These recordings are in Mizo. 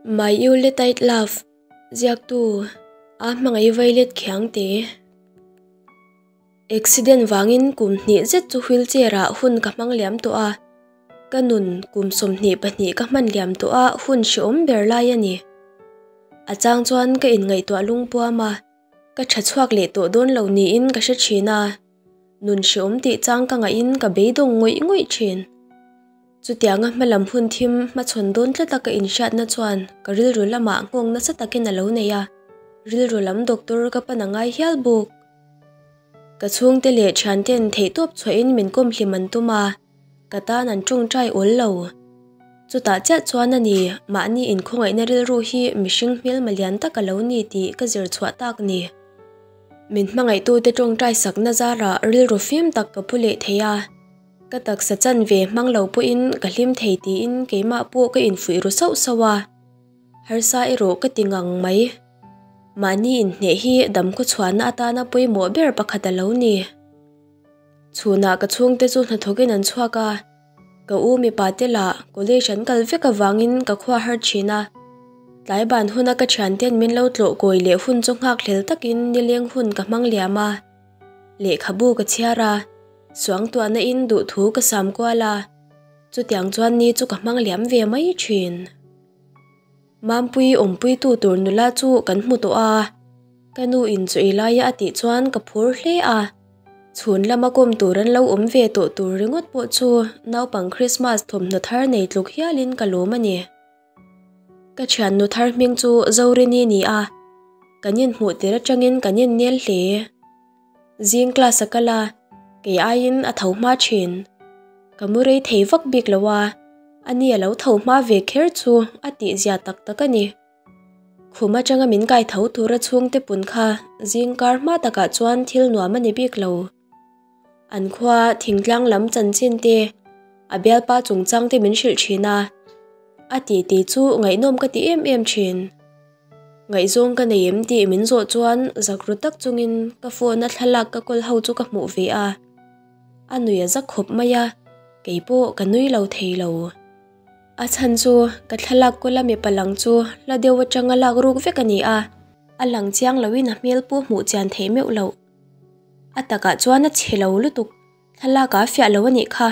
My Yuletide Love, Ziaktu, A hmangaih vailet khiang te. Accident vangin kum hnih zet chu wheelchair ah hun ka hmang liam tawh a, ka nun kum 22 ka hman liam tawh a hun hreawm ber lai a ni. A chang chuan ka inngaihtuah lungpuam a, ka tha chhuak leh tawh dawn lo niin ka hre thin a, nun hreawm tih chang ka ngaihin ka beidawng ngawih ngawih thin. Chutianga hmalam hun thim hmachhawn dawn tlata ka inhriatna chuan ka rilru lamah nghawng nasa takin a lo nei a, rilru lam doctor ka pan a ngai hial bawk. Ka chhungte leh thianten theihtawp chhuahin min kawm hlim an tum a, ka tan an tawngtai awl lo. Chutah chiah chuan a ni, mahni inkhawngaihna rilru hi mihring hmelma lian tak a lo ni tih ka zir chhuah tak ni. Min hmangaihtute tawngtai sakna zarah rilru fim tak ka pu leh thei a. Ka taksa chanve hmang lo pawhin ka hlim thei tiin keimah pawh ka infuih ru sauh sauh a, harsa erawh ka ti ngang mai. Mahni inhneh hi damkhawchhuahna atana pawimawh ber pakhat a lo ni. Chhunah ka chhungte chu hnathawkin an chhuak a, ka u mipa te lah college an kal vek avangin ka khua har thin a. Tlai ban huna ka thianten min lo tlawh kawi leh hun chu nghakhlel takin nileng hun ka hmang liam a. Lehkhabu ka chhiar a, suangtuahna in duhthu ka sam kual a, chutiang chuan ni chu ka hmang liam ve mai thin. Mampui awmpuitu tur nula chu kan hmu tawh a, ka nu in chu ei laia a tih chuan ka phur hle a, chhun lama kawm tur an lo awm ve tawh tur ringawt pawh chu naupang Krismas thawmhnaw thar nei tluk hialin ka lawm a ni. Ka thiannu thar hming chu Zorini ni a, kan inhmuh tir atangin kan innel hle. Zing class a kal a, kei aiin a tho hma thin. Ka mu rei thei vak bik lo a, ani a lo tho hma ve kher chu a tihzia tak tak a ni. Khum atanga min kai tho tura chhungte pun kha zing kar hma takah chuan thil nuam a ni bik lo. An khua thingtlang lam chanchin te, a bialpa chungchang te min hrilh thin a, a titi chu ngaihnawm ka ti em em thin. Ngaihzawng ka nei em tih min zawh chuan zak ru tak chungin ka phone a thlalak ka kawl ho chu ka hmuh ve a. A nui a zak khawp mai a, kei pawh ka nui lo thei lo. A chhan chu ka thlalak kawla mipa lang chu hla deuh atanga lak ruk vek a ni a, a lang chiang loin a hmel pawh hmuh chian theih meuh loh. A takah chuan a chhe lo lutuk, thlalak a fiah lo a nih kha,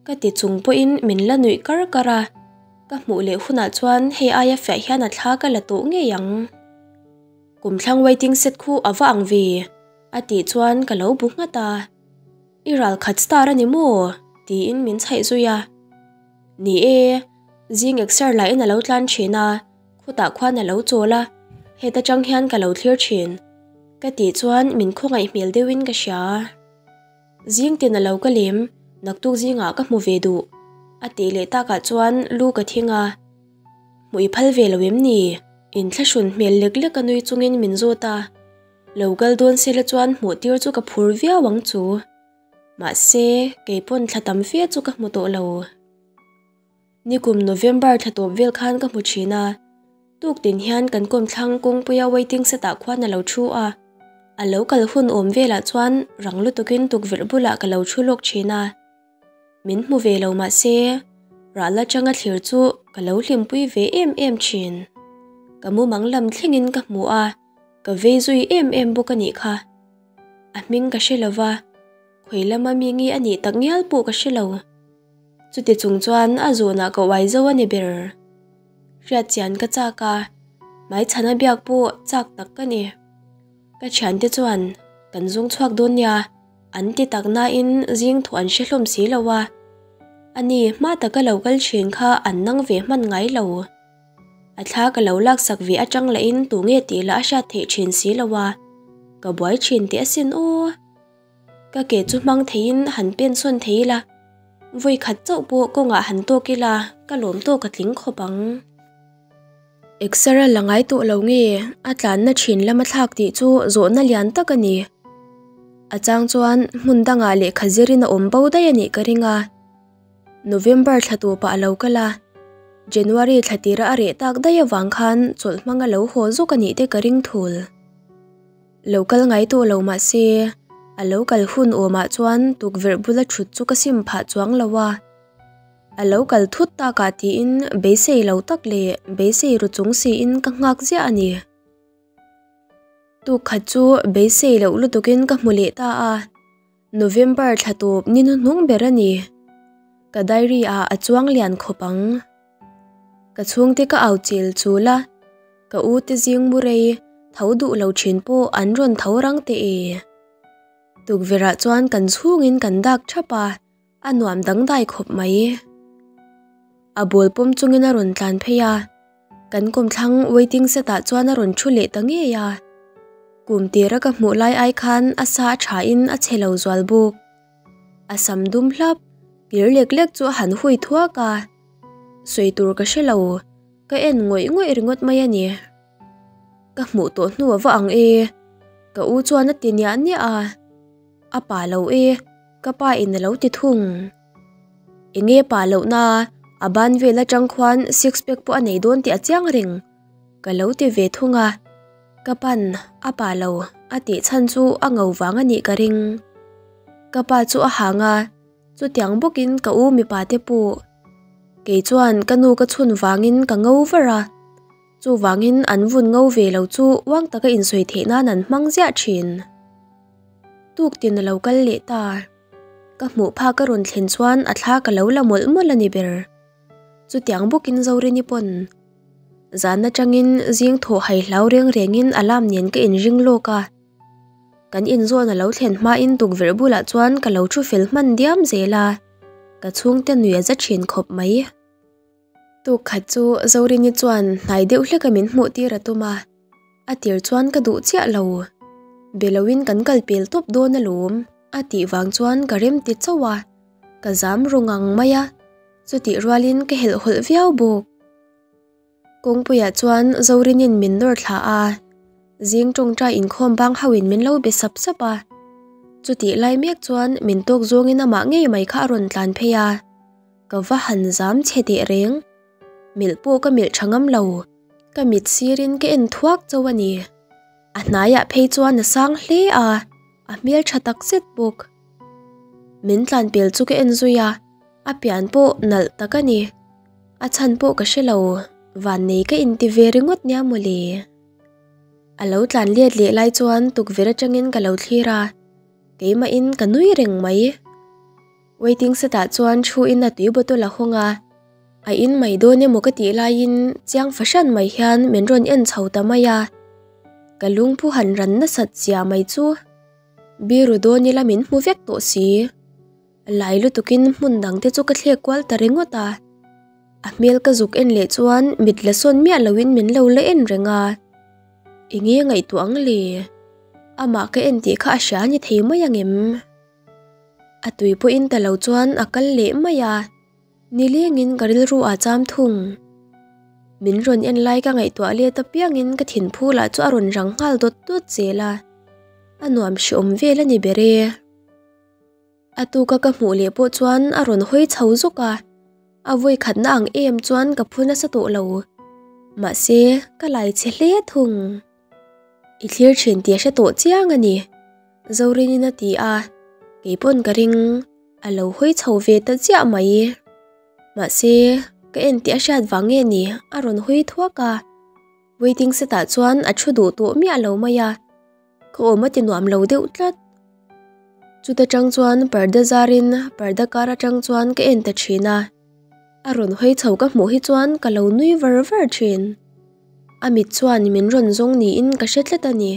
ka ti chung pawhin min la nuih kar kar a, ka hmuh leh hunah chuan hei aia fiah hian a thla ka la tawh ngei ang. Kumthlang waiting set khu a va ang ve, a tih chuan ka lo bu nghat a. I ral khat star a ni maw? tiin min chhaih zui a. Ni e, zing exer lahin a lo tlan thin a, Khutah khuan a lo chawl a, heta tang hian ka lo thlir thin. Ka tih chuan min khawngaih hmel deuhin ka hria. Zing tin a lo ka lem, naktuk zingah ka hmu ve duh. A tih leh takah chuan lu ka thing a. Hmuh i phal ve lo em ni? Inthlahrun hmel lek lek a nui chungin min zawt a. Lo kal dawn sela chuan hmuh tir chu ka phur viau ang chu. Mahse, kei pawn thla tam fe chu ka hmu tawh lo. Nikum November thla tawp vel khan ka hmu thin a, tuktin hian kan kawmthlang kawngpuia waiting set ah khuan a lo thu a, a lo kal hun awm velah chuan rang lutukin tukverh bulah ka lo thu lawk thin a, min hmu ve lo mah se ral atanga thlir chu ka lo hlimpui ve em em thin. Ka mumang lam thlengin ka hmu a, ka vei zui em em bawk a nih kha. A hming ka hre lova, khawi lama mi nge a nih tak ngial pawh ka hre lo. Chuti chung chuan a zawnah ka uai zo a ni ber. Hriatchian ka chak a, hmaichhana biak pawh chak tak ka ni. Ka thiante chuan kan zawng chhuak dawn nia an ti tak nain zing thawh an hre hlawm si lo a. Ani hma taka lo kal thin kha an nang ve hman ngai lo. A thla ka lo laksak ve atang lahin tunge tih lah a hriat theih thin si lo a, ka buai thin teh asin aw. Ka ke chu hmang theiin han pen sawn thei ila, vawi khat chauh pawh kawngah han tawk ila ka lawm tawk a tling khawp ang. Exer a la ngai tawh lo nge a tlanna thin lama thlak tih chu zawhna lian tak a ni. A chang chuan hmun dangah lehkha zirin a awm bo daih a nih ka ring a. November thla tawpah a lo kal a, January thla tira a reh tak daih avang khan chawlh hmanga lo haw zawk a nih te ka ring thul. Lo kal ngai tawh lo mah se, a lo kal hun awmah chuan tukverh bula thut chu ka sim phah chuang lo a. A lo kal thut takah tiin beisei lo tak leh beisei ru chung siin ka nghak ziah a ni. Tuk khat chu beisei loh lutukin ka hmu leh ta a, November thla tawp ni hnuhnung ber a ni. Ka diary ah a chuang lian khawp ang. Ka chhungte ka au chil chul a, ka u te zing mu rei tho duh lo thin pawh an rawn tho rang teh e. Tukverh ah chuan kan chhungin kan dak thap a, a nuam dangdai khawp mai. A ball pawm chungin a rawn tlan phei a, kan kawmthlang waiting set ah chuan a rawn thu leh ta ngei a. Kum tira ka hmuh lai ai khan a sa a tha in a chhe lo zual bawk. A sam dum hlap, pir lek lek chu a han hui thuak a. Sawi tur ka hre lo, ka en ngawih ngawih ringawt mai a ni. Ka hmuh tawh hnu a va ang e, ka u chuan a ti niah niah a. A pa lo e, ka pa in a lo ti thung. Enge pa lohna, a ban vel atang khuan six pack pawh a nei dawn tih a chiang reng, ka lo ti ve thung a. Ka pan, a pa lo, a tih chhan chu a ngo vang a nih ka ring. Ka pa chu a hang a, chutiang bawkin ka u mipa te pawh. Kei chuan ka nu ka chhun vangin ka ngo var a, chuvangin an vun ngo ve lo chu uang taka insawi theih nan an hmang ziah thin. Tuk tin a lo kal leh ta. Ka hmuh phak a rawn thlen chuan a thla ka lo la mawlh mawlh a ni ber. Chutiang bawkin Zorini pawn zan atangin zing thawh hai hlau reng rengin alarm nen ka inring lawk a. Kan inzawn a lo thlen hmain tukverh bulah chuan ka lo thu fel hman diam zel a, ka chhungte nui a za thin khawp mai. Tuk khat chu Zorini chuan hnai deuh hleka min hmuh tir a tum a, a tir chuan ka duh chiah lo. Be loin kan kal pel tawp dawn alawm a tih vang chuan ka rem ti chauh a, ka zam ru ngang mai a, chutih rualin ka helhhawlh viau bawk. Kawngpuiah chuan Zorinin min nawr thla a, zing tawngtai inkhawm bang hauhin min lo be sap sap a. Chutih lai mek chuan min tawk zawngin amah ngei mai kha a rawn tlan phei a, ka va han zam chhe teh reng. Milh pawh ka milh tha ngam lo, ka mit sirin ka en thuak chauh a ni. A hnaiah phei chuan a sang hle a, a hmel tha tak zet bawk. Min tlan pel chu ka en zui a, a pian pawh nalh tak a ni. A chhan pawh ka hre lo, vannei ka inti ve ringawt nia mawle. A lo tlan let leh lai chuan tukverh atangin ka lo thlir a, keimahin ka nui reng mai. Waiting set ah chuan thu in a tui bottle a hawng a, a in mai dawn emaw ka tih laiin chiang fahran mai hian min rawn en chho ta mai a, ka lungphu han ran nasat zia mai chu. Biru dawn ila min hmu vek tawh si. Lai lutukin hmun dang te chu ka thlek kual ta ringawt a. A hmel ka zuk en leh chuan mit la sawn miah loin min lo la en reng a. Enge ngaihtuah ang le? Amah ka en tih kha a hria ni thei mai ang em? A tui pawhin ta lo chuan a kal leh mai a. Nilengin ka rilru a cham thung. Min rawn en lai ka ngaihtuah let apiangin ka thinphu lah chu a rawn rang nghal dawt dawt zel a. A nuam hreawm vel a ni ber e. A tuka ka hmuh leh pawh chuan a rawn hawi chho zawk a, a vawi khatna ang em chuan ka phu nasa tawh lo. Mahse, ka lai chhe hle thung. I thlir thin tih a hre tawh chiang a ni, Zorinin a ti a, kei pawn ka ring, a lo hawi chho ve ta chiah mai. Mahse, ka en tih a hriat vang nge ni, a rawn hawi thuak a, waiting set ah chuan a thu duh tawh miah lo mai a. Ka awm a ti nuam lo deuh tlat. Chuta tang chuan parda zarin parda kar atang chuan ka en ta thin a. A rawn hawi chho ka hmuh hi chuan ka lo nui var var thin. A mit chuan min rawn zawng niin ka hre tlat a ni.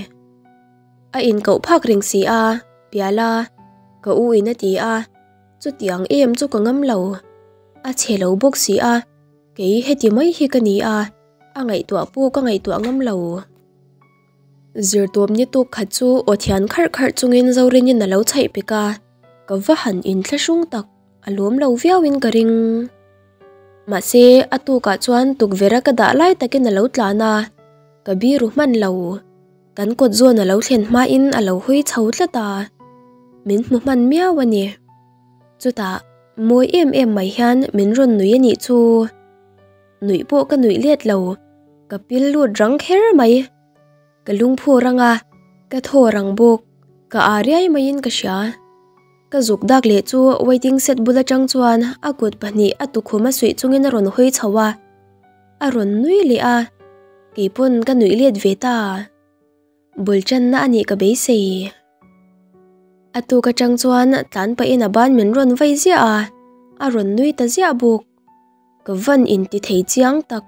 A inkoh phak reng si a, Piala, ka u in a ti a, chutiang em chu ka ngam lo. A chhe lo bawk si a, kei heti mai hi ka ni a, a ngaihtuah pawh ka ngaihtuah ngam lo. Zirtawp ni tuk khat chu aw thian kharh kharh chungin Zorinin a lo chhaih pek a, ka va han inthlahrung tak, a lawm lo viauin ka ring. Mahse, a tukah chuan tukverh a ka dah lai takin a lo tlan a, ka biru hman lo. Kan kawt zawn a lo thlen hmain a lo hawi chho tlat a, min hmu hman miau a ni. Chutah, mawi em em mai hian min rawn nui a nih chu. Nuih pawh ka nuih let lo, ka pil lut rang kher mai. Ka lungphu rang a, ka thaw rang bawk, ka aa riai maiin ka hria. Ka zuk dak leh chu waiting shed bul atang chuan a kut pahnih a tukhum a suih chungin a rawn hawi chho a, a rawn nui leh a, keipawn ka nuih let ve ta. Bul channa a nih ka beisei. A tuk atang chuan tlan pahin a ban min rawn vai ziah a, a rawn nui ta ziah bawk. Ka van inti thei chiang tak.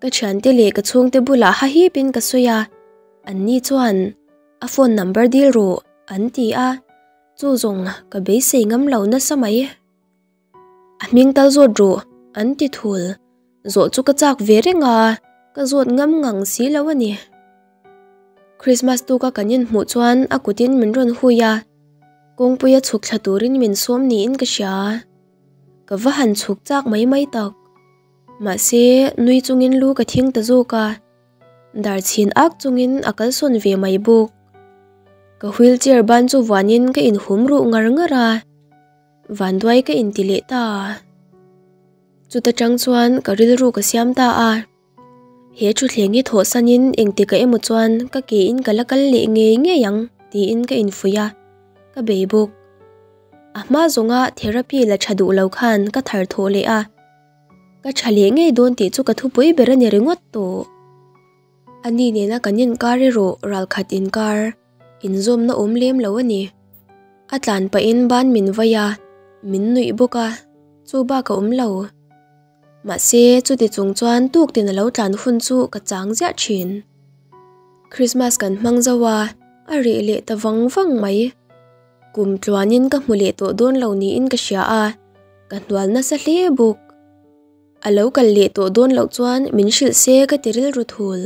Ka thiante leh ka chhungte bulah hahipin ka sawi a, anni chuan a phone number dil rawh an ti a, chu zawng ka beisei ngam lo nasa mai. A hming tal zawt rawh an ti thul, zawh chu ka chak ve reng a, ka zawt ngam ngang si lo a ni. Christmas tuka kan inhmuh chuan a kutin min rawn hui a, kawngpuia chhuk thla turin min sawm niin ka hria. Ka va han chhuk chak mai mai tak. Mahse, nui chungin lu ka thing ta zawk a, dar chhin ak chungin a kalsawn ve mai bawk. Ka wheelchair ban chu vuanin ka inhum ruh ngar ngar a, vanduai ka inti leh ta. Chuta tang chuan ka rilru ka siam ta a, he thutthleng hi thawhsanin engtikah emaw chuan ka ke in ka la kal leh ngei ngei ang tiin ka infuih a, ka bei bawk. A hma zawnga therapy la tha duh lo khan ka thar thawh leh a. Ka tha leh ngei dawn tih chu ka thupui ber a ni ringawt tawh. Ani nena kan inkar erawh ralkhat inkar inzawmna awm lem lo a ni. A tlan pahin ban min vai a, min nuih bawk a, chu bak a awm lo. Mahse chuti chung chuan tuktin a lo tlan hun chu ka chang ziah thin. Christmas kan hmang zo a, a reh leh ta vang vang mai. Kum tluanin ka hmu leh tawh dawn lo niin ka hria a, ka hnual nasa hle bawk. A lo kal leh tawh dawn loh chuan min hrilh se ka ti rilru thul.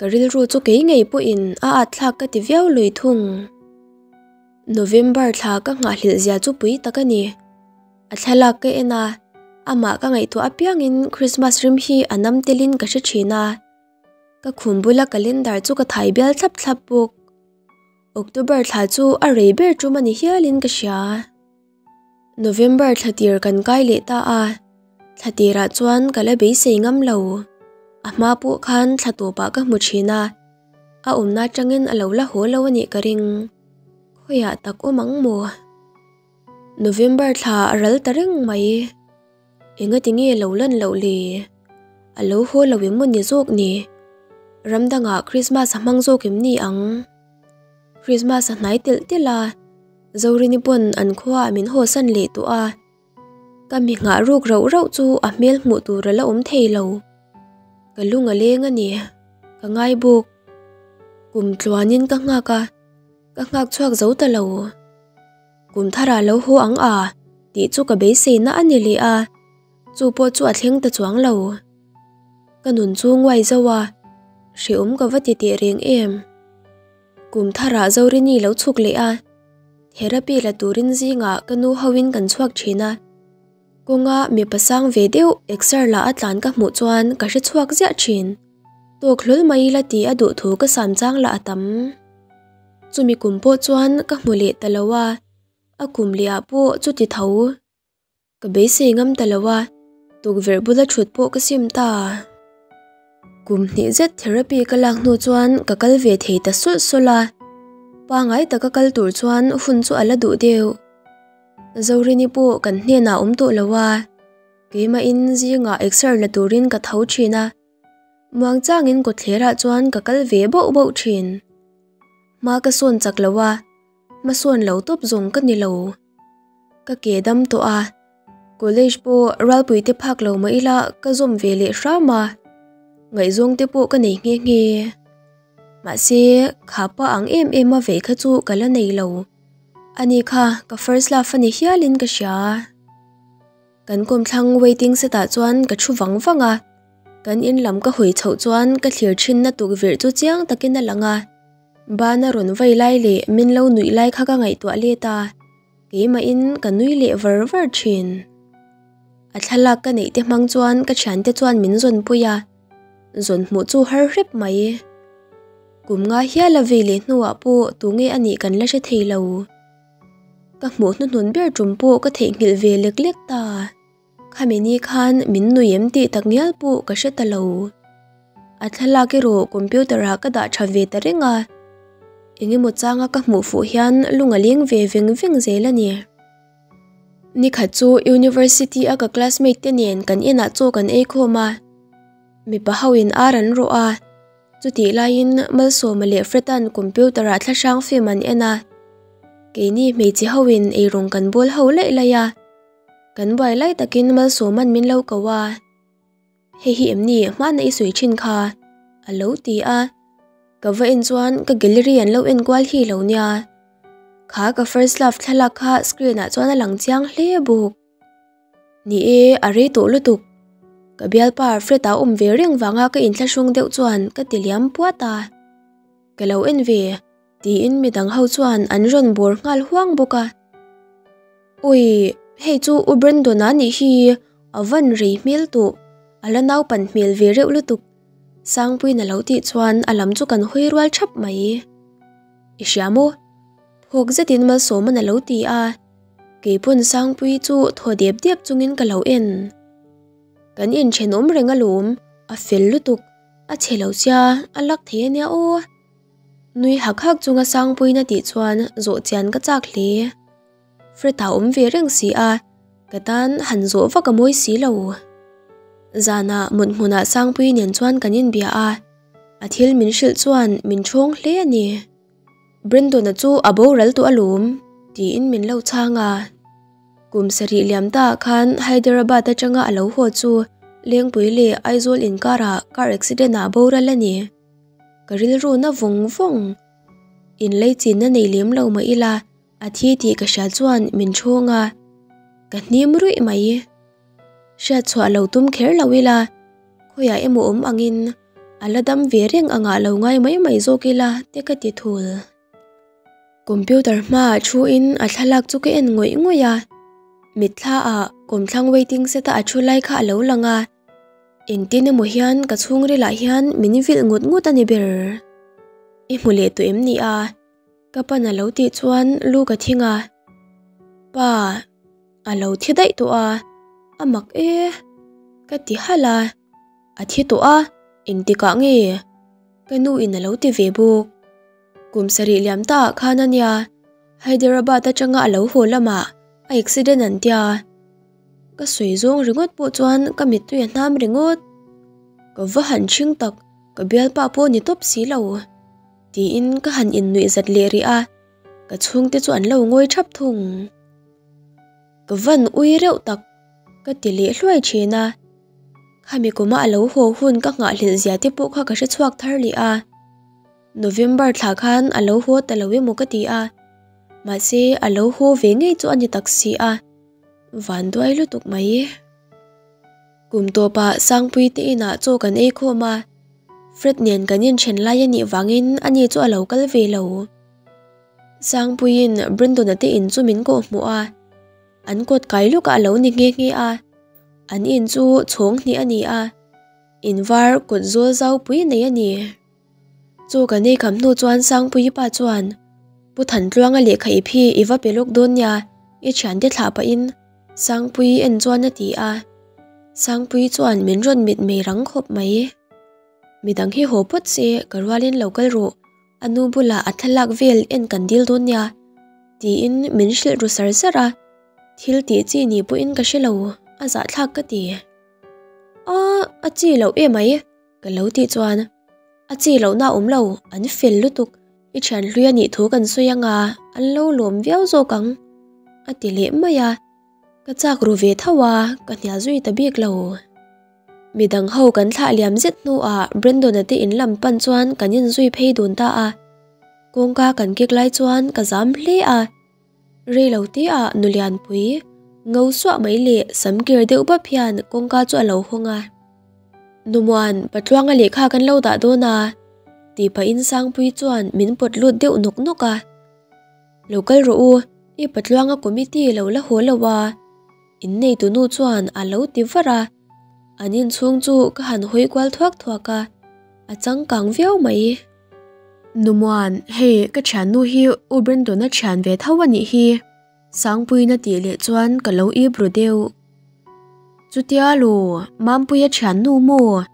Ka rilru chu kei ngei pawhin a at thlak ka ti viau lui thung. November thla ka nghahhlelh zia chu pui tak a ni. A thlalak ka en a, amah ka ngaihtuah apiangin Christmas rim hi a nam telin ka hre thin a. Ka khum bula calendar chu ka thai bial thlap thlap bawk. October thla chu a rei ber tum a ni hialin ka hria. November thla tir kan kai leh ta a, thla tirah chuan ka la beisei ngam lo. A hma pawh khan thla tawpah ka hmu thin a, a awmna atangin a lo la haw lo a nih ka ring. Khawiah tak awm ang maw? November thla a ral ta reng mai. Engati nge lo lan loh le? A lo haw lo em maw ni zawk ni? Ram dangah Christmas a hmang zawk em ni ang? Christmas a hnai telh telh a, Zorini pawn an khuaah min hawsan leh tawh a. Ka mi nghah ruk rauh rauh chu a hmel hmuh tur a la awm thei lo. Ka lung a leng a ni, ka ngai bawk. Kum tluanin ka nghak a, ka nghak chhuak zo ta lo. Kum tharah lo haw ang a, tih chu ka beiseina a ni leh a, chu pawh chu a thleng ta chuang lo. Ka nun chu nguai zo a, hrehawm ka va ti teh reng em. Kum tharah Zorini lo chhuk leh a, therapy la turin zingah ka nu hoin kan chhuak thin a. Kawnga mipa sang ve deuh exer la a tlan ka hmuh chuan ka hre chhuak ziah thin. Tawk hlawl mai ila tih a duh thu ka sam chang lah a tam. Chumi kum pawh chuan ka hmu leh ta lo a, a kum leh ah pawh chuti tho. Ka beisei ngam ta lo a, tukverh bula thut pawh ka sim ta. Kum hnih zet therapy ka lak hnu chuan ka kal ve thei ta sulh sulh a, pangai taka kal tur chuan hun chu a la duh deuh. Zorini pawh kan hnenah awm tawh lo a, keimahin zingah exer la turin ka tho thin a, muangchangin kawtthlerah chuan ka kal ve bauh bauh thin. Hma ka sawn chak lo a, hmasawn lo tawp zawng ka ni lo. Ka ke dam tawh a, college pawh ralpui te phak lo mah ila ka zawm ve leh hram a, ngaihzawng te pawh ka nei nghe nghe. Mahse, kha pa ang em em a vei kha chu ka la nei lo. Ani kha ka first love a ni hialin ka hria. Kan kawmthlang waiting set ah chuan ka thu vang vang a, kan in lam ka hawi chhoh chuan ka thlir thinna tukverh chu chiang takin a lang a. Bana rawn vai lai leh min lo nuih lai kha ka ngaihtuah let a, keimahin ka nui leh var var thin. A thlalak ka neih te hmang chuan ka thiante chuan min zawn pui a, zawn hmuh chu har hrep mai. Kum nga hial a vei leh hnuah pawh tunge a nih kan la hre thei lo. Ka hmuh hnuhnun ber tum pawh ka theihnghilh ve lek lek ta. Khami ni khan min nui em tih tak ngial pawh ka hre ta lo. A thlalak erawh computer ah ka dah tha ve ta reng a. Engemaw changa ka hmuh fuh hian lung a leng ve veng veng zel a ni. Nikhat chu university a ka classmate te nen kan inah chaw kan ei khawm a, mipa ho in ar an rawh a, chutih laiin Malsawma leh Fred-a'n computer ah thlahrang film an en a, keini hmeichhe ho in eirawng kan bawl ho laih laih a, kan buai lai takin Malsawma'n min lo ko a. Hei hi em ni hmana i sawi thin kha? A lo ti a, ka va en chuan ka gallery an lo en kual hi lo nia. Kha ka first love thlalak kha screen ah chuan a lang chiang hle bawk. Ni e, a rei tawh lutuk. Ka bialpa Fred-a awm ve reng vanga ka inthlahrung deuh chuan ka ti liam puat a. Ka lo en ve, tiin midang ho chuan an rawn bawr nghal huang bawk a. Ui, hei chu U Brandon-a nih hi, a van rei hmel tawh, a la naupan hmel ve reuh lutuk, Sangpuiin a lo tih chuan a lam chu kan hawi rual thap mai. I hria maw? Phawk zetin Malsawma'n a lo ti a, keipawn Sangpuii chu thaw dep dep chungin ka lo en. Kan inthenawm reng alawm, a fel lutuk, a chhe lo sia, a lak thei ania aw. Nui hak hak chunga Sangpuiin a tih chuan zawh chian ka chak hle. Fred-a awm ve reng si a, ka tan han zawh vak a mawi si lo. Zanah mut hmunah Sangpuii nen chuan kan inbia a, a thil min hrilh chuan min ṭhawng hle a ni. Brandon-a chu a boral tawh alawm, tiin min lo chhang a. Kum sarih liam ta ah khan Hyderabad atanga a lo haw chu Lengpui leh Aizawl inkarah car accident ah a boral a ni. Ka rilru na vawng vawng. Inlei chinna nei lem lo mah ila a thi tih ka hria chuan min ṭhawng a, ka hnim ruih mai. Hriat chhuah lo tum kher lo ila, khawiah emaw awm angin a la dam ve reng angah lo ngai mai mai zawk ila te ka ti thul. Computer hmaah thuin a thlalak chu ka en ngawih ngawih a, mitthla ah kawmthlang waiting set a a thu lai kha a lo lang a. Engtin emaw hian ka chhungrilah hian min vilh ngut ngut a ni ber. I hmu leh tawh em ni a? Ka pan a lo tih chuan lu ka thing a. Pa, a lo thi daih tawh a, a mak e. Ka ti halh a, a thi tawh a, engtikah nge? Ka nu in a lo ti ve bawk. Kum sarih liam ta ah khan a nia, Hyderabad atanga a lo haw lamah a accident an tia. Ka sawi zawng ringawt pawh chuan ka mittui a hnam ringawt. Ka va han ṭhing tak, ka bialpa pawh ni tawp si lo. Tiin ka han innuih zat leh rih a, ka chhungte chu an lo ngawi ṭhap thung. Ka van ui reuh tak, ka ti leh hluai ṭhin a. Khami kuma a lo haw hun ka nghahhlelh zia te pawh kha ka hre chhuak thar leh a. November thla khan a lo haw ta lo emaw ka ti a, mahse a lo haw ve ngei chu a ni tak si a. Van duai lutuk mai. Kum tawpah Sangpui te inah chaw kan ei khawm a, Fred nen kan inthen lai a nih vangin ani chu a lo kal ve lo. Sangpuiin Brandon-a te in chu min kawh hmuh a, an kawt kai lawkah a lo ni nghe nghe a, an in chu chhawng hnih a ni a, in var kawt zawl zau pui nei a ni. Chu kan ei kham hnu chuan Sangpuii pa chuan, Pu Thantluanga lehkha ip hi i va pe lawk dawn nia, i thiante thlah pahin Sangpuii en chuan a ti a. Sangpuii chuan min rawn mit mei rang khawp mai. Midang hi haw phawt se ka rualin lo kal rawh, a nu bulah a thlalak vel en kan dil dawn nia, tiin min hrilh ru sar sar a. Thil tih chi ni pawhin ka hre lo, a zahthlak ka ti. A, a chi loh emai. Ka lo tih chuan, A chi lohna a awm lo, an fel lutuk, i thian hlui a nih thu kan sawi anga an lo lawm viau zawk ang, a ti leh mai a. Ka chak ru ve tho a, ka hnial zui ta bik lo. Midang ho kan thlah liam zet hnuah Brandon-a te in lam pan chuan kan inzui phei dun ta a. Kawngka kan kek lai chuan ka zam hle a. Rei lo te ah nu Lianpui ngo suah mai leh sam kir deuh bap hian kawngka chu a lo hawng a. Numuan, Patluanga lehkha kan lo dah dawn a, tih pahin Sangpui chuan min pawt lut deuh nawk nawk a. Lo kal rawh u, i Patluanga committee lo la haw lo a, inneitu nu chuan a lo ti var a. An inchhung chu ka han hawi kual thuak thuak a, a changkang viau mai. Numuan, hei ka thiannu hi U Brandon-a thian ve tho a nih hi. Sangpuiin a tih leh chuan ka lo ip ru deuh. Chutia lu, Mampuia thiannu maw?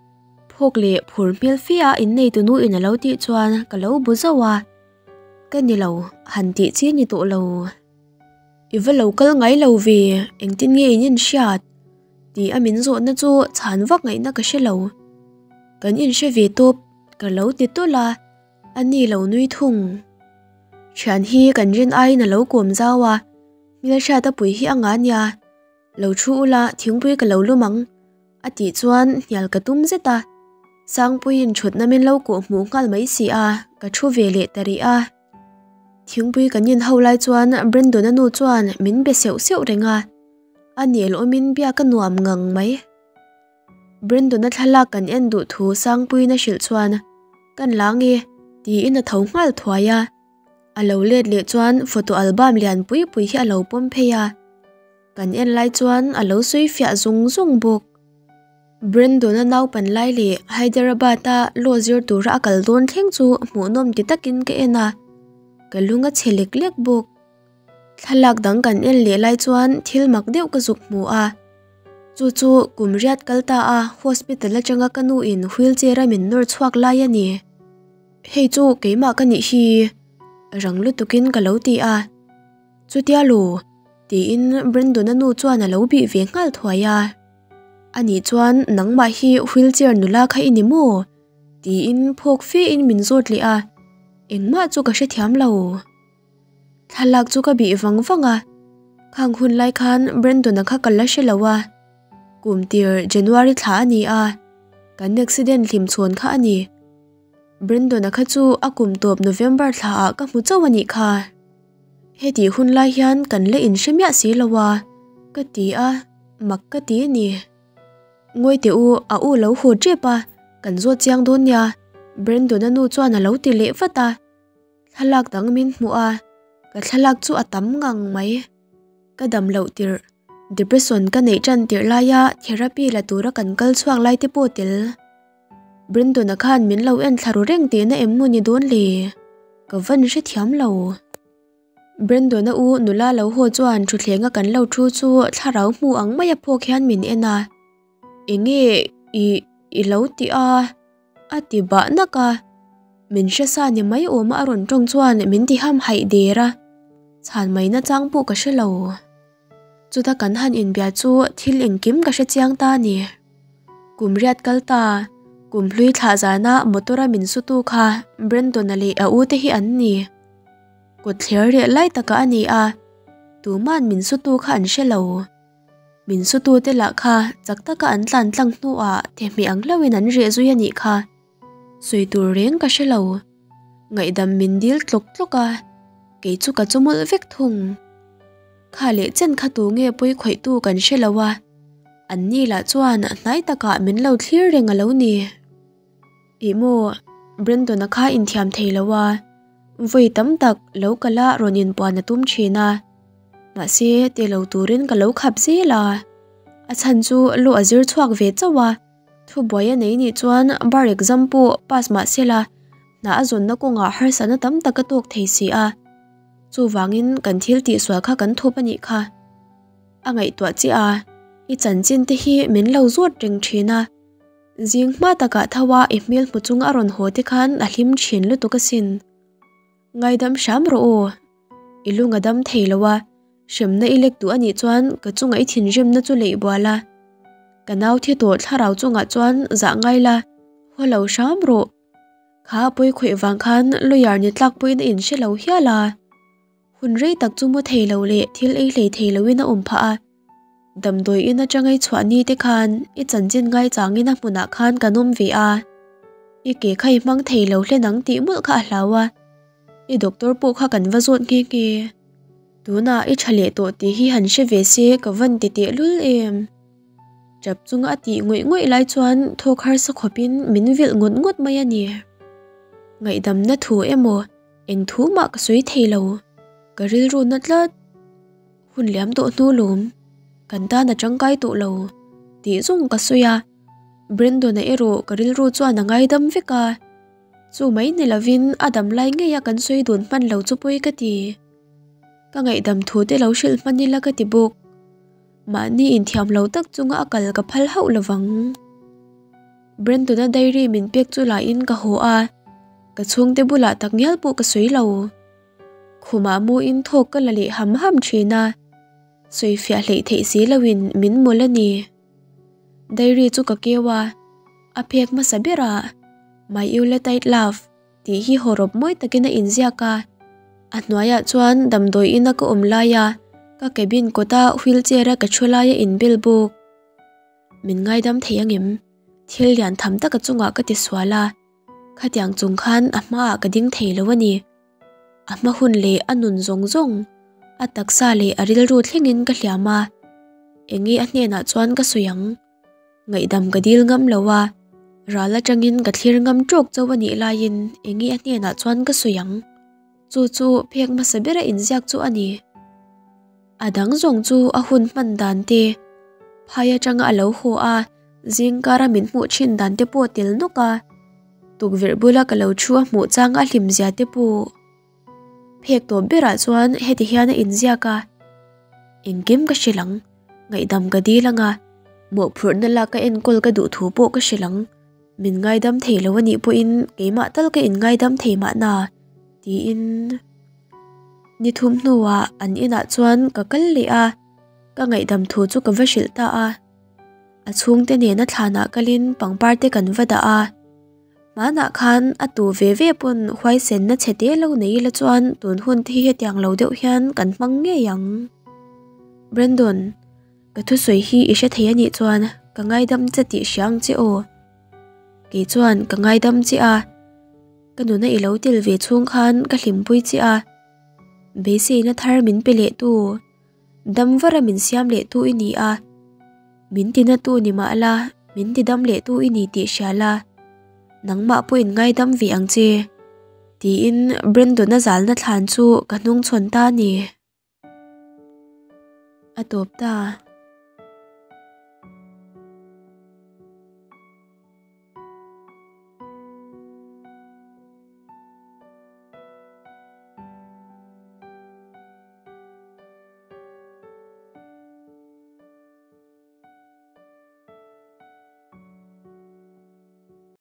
Phawk leh phur hmel fe a innei tunu in a lo tih chuan ka lo bu zauh a. ka ni lo han tih chi ni tawh lo. I va lo kal ngai lo ve, engtin nge in inhriat? Tih a min zawhna chu chhan vak ngaihna ka hre lo. Kan inhre ve tawp, ka lo ti tawlh a, a ni lo nui thung. Thian hi kan rin aiin a lo kawm zau a, hmelhriat a pui hi a nga nia. Lo thu ula thingpui ka lo lum ang, a tih chuan hnial ka tum zet a. Sangpuiin thutna min lo kawh hmuh nghal mai si a, ka thu ve leh ta rih a. Thingpui kan inho lai chuan Brandon-a nu chuan min be seuh seuh reng a, a nel awmin biak a nuam ngang mai. Brandon-a thlalak kan en duh thu Sangpuiin a hrilh chuan, Kan la nge? tiin a tho nghal thuai a. A lo let leh chuan photo album lian pui pui hi a lo pawm phei a. Kan en lai chuan a lo sawi fiah zung zung bawk. Brandon-a naupan lai leh Hyderabad-a law zir tura a kal dawn thleng chu hmuhnawm ti takin ka en a, ka lung a chhe lek lek bawk. Thlalak dang kan en leh lai chuan thil mak deuh ka zuk hmu a, chu chu kum riat kal ta a hospital atanga ka nu in wheelchair a min nawr chhuak lai a ni. Hei chu keimah ka nih hi, rang lutukin ka lo ti a. Chutia lu? tiin Brandon-a nu chuan a lo bih ve nghal thuai a. Anih chuan nangmah hi wheelchair nula kha i ni maw? tiin phawk fe in min zawt leh a, engmah chu ka hrethiam lo. Thlalak chu ka bih vang vang a, khang hun lai khan Brandon-a kha ka la hre lo a, kum tir January thla a ni a, kan accident hlim chhawn kha a ni. Brandon-a kha chu a kum tawp November thla ah ka hmu chauh a nih kha. Hetih hun lai hian kan la inhre miah si lo a, ka ti a, mak ka ti a ni. Ngawi teh u, a u lo haw tep a, kan zawt chiang dawn nia, Brandon-a nu chuan a lo ti leh vat a. Thlalak dang min hmuh a, ka thlalak chu a tam ngang mai. Ka dam loh tirh, depression ka neih tan tirh laia therapy la tura kan kal chhuak lai te pawh tel. Brandon-a khan min lo en thla ru reng tihna em maw ni dawn le? Ka van hrethiam lo. Brandon-a u nula lo haw chuan thuthlenga kan lo thu chu thlarau hmu ang maia phawk hian min en a. Enge i i lo ti a? A ti bah nak a. Min hre sa ni mai awma a rawn tawng chuan min ti ham haih der a. Chhan mai nachang pawh ka hre lo. Chuta kan han inbia chu thil engkim ka hre chiang ta a ni. Kum riat kal ta, kum hlui thlah zana motor a min sutu kha Brandon-a leh a u te hi an ni. Kawt thler reh lai takah a ni a, tuman min sutu kha an hre lo. Min sutu te lah kha chak taka an tlan tlang hnuah thehmeh ang hlauhin an reh zui a nih kha. Sawi tur reng ka hre lo. Ngaihdam min dil tlawk tlawk a, kei chu ka chawmawlh vek thung. Kha leh chen kha tu nge pawi khawihtu kan hre lo a, an ni lah chuan hnai takah min lo thlir reng a lo ni. Ih maw, Brandon-a kha inthiam thei lo a, vawi tam tak lo kal a rawn inpuan a tum thin a, mahse ti lo turin ka lo khap zel a, a chhan chu lawh a zir chhuak ve chauh a. Thubuai a nei nih chuan bar exam pawh pass mah se la, hna a zawnna kawngah harsatna tam tak a tawk thei si a. Chuvangin kan thil tihsual kha kan thup a nih kha. A ngaihtuah chiah a, i chanchin te hi min lo zawt reng thin a. Zing hma takah tho a i hmel hmu chung a rawn haw te khan a hlim thin lutuk asin. Ngaidam hram rawh aw. I lung a dam thei lo a, hremna i lek duh a nih chuan ka chungah i thinrimna chu leih bual a. Ka nau thi tawh thlarau chungah chuan zah ngai la, haw lo hram rawh. Kha a pawi khawih vang khan lawyer ni tlak pawhin a inhre lo hial a. Hun rei tak chu mu thei lo leh thil ei hlei thei loin a awm phah a. Damdawi in atanga i chhuah ni te khan i chanchin ngaichangin a hmunah khan kan awm ve a. I ke kha i hmang thei lo hlen ang tih mawlh kha a hlau a. I doctor pawh kha kan va zawt nghe nghe. Tunah i tha leh tawh tih hi han hre ve se ka van ti teh lul em. Tap chunga a tih ngawih ngawih lai chuan thawk harsa khawpin min vilh ngawt ngawt mai a ni. Ngaihdamna thu emaw eng thu mah ka sawi thei lo. Ka rilru na tlat. Hun liam tawh hnu lawm. Kan tan a tangkai tawh lo. Tih zawng ka sawi a. Brandon-a erawh ka rilru chuan a ngaidam vek a. Chu mai ni lovin a dam lai ngei a kan sawi dun hman lo chu pawi ka ti. Ka ngaihdam thu te lo hrilh hman ila ka ti bawk. Mahni inthiam lo tak chunga a kal ka phal hauh lovang. Brandon-a diary min pek chu lahin ka haw a, ka chhungte bulah takngial pawh ka sawi lo. Khumah mu in thawk ka la leh ham ham thin a, sawifiah hleih theih si loin min mawlh a ni. Diary chu ka keu a, a phek hmasa berah My Yuletide Love tih hi hawrawp mawi takin a inziak a, a hnuaiah chuan damdawi ina ka awm laia ka cabin kawta wheelchair a ka thu laia inbel bawk. Min ngaidam thei angem? Thil lian tham taka chungah ka ti sual a, khatiang chung khan a hmaah ka ding thei lo a ni. A hma hun leh a nun zawng zawng, a taksa leh a rilru thlengin ka hliam a, enge a hnenah chuan ka sawi ang? Ngaihdam ka dil ngam lo a, ral atangin ka thlir ngam tawk chauh a nih laiin enge a hnenah chuan ka sawi ang? Chu chu phek hmasa bera inziak chu a ni. A dang zawng chu a hun hman dan te, phai atanga a lo haw a, zingkara min hmuh thin dan te pawh tel nawk a. Tukverh bula ka lo thu a hmuh chang a hlim zia te pawh phek tawp berah chuan heti hian a inziak a, Engkim ka hrilh ang, ngaihdam ka dil ang a, mawhphurhna lak ka enkawl ka duh thu pawh ka hrilh ang, min ngaidam thei lo anih pawhin keimah tal ka inngaidam thei mahna tiin ni thum hnuah an inah chuan ka kal leh a, ka ngaihdam thu chu ka va hrilh ta a. A chhungte nena thlanah kalin pangpar te kan va dah a, hmanah khan a tu ve ve pawn huaisenna chhe te lo nei ila chuan tun hun te hi hetiang lo deuh hian kan hmang ngei ang. Brandon, ka thusawi hi i hre thei anih chuan ka ngaidam che tih hria ang che aw. Kei chuan ka ngaidam che a, ka nuna i lo tel ve chhung khan ka hlimpui che a, beiseina thar min pe leh tu. Dam vara min siam leh tu i ni a, min tina tu ni mah la, min ti dam leh tu i ni tih hria la, nangmah pawh in ngaidam ve ang che, tiin Brandon-a zalna thlan chu ka hnungchhawn ta a ni. A tawp ta.